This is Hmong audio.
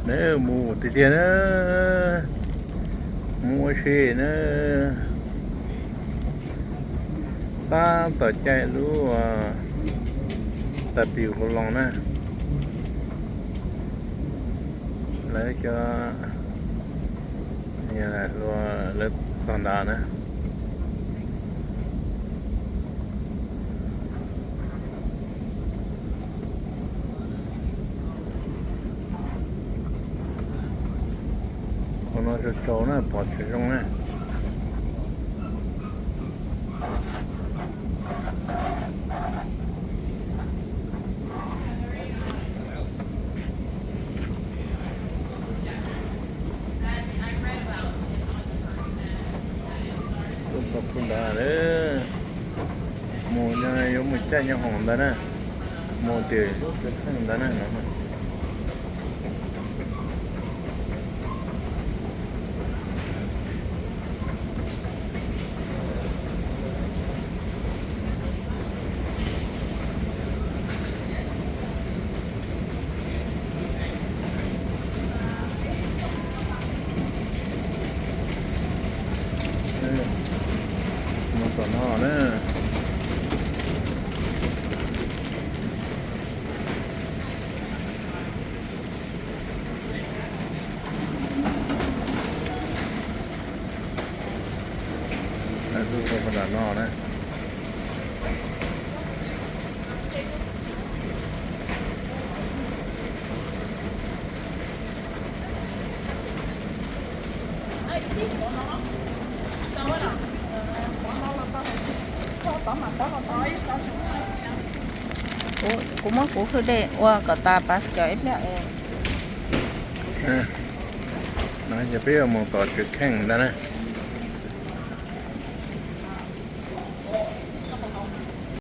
Mus tiag tiag na, mus ua si na, tab tom caij lub Tapiu Qau Loo na, lawv cov, lawv txog nrad na. Qhov no tsaus tsaus na, pom tsis zoo na. Tuaj txog puag nrad lawm. Mus no yuav mus caij nyob hoom ntawd na, mus tim lub kheej ntawd na no. Mus tom no na. Lawv tuaj txog puag nram no na. Kuv muab kuv hwj dej ua kom tas pas kawm ib pliag es. No ces peb yuav mus tom tsev kheej ntag na.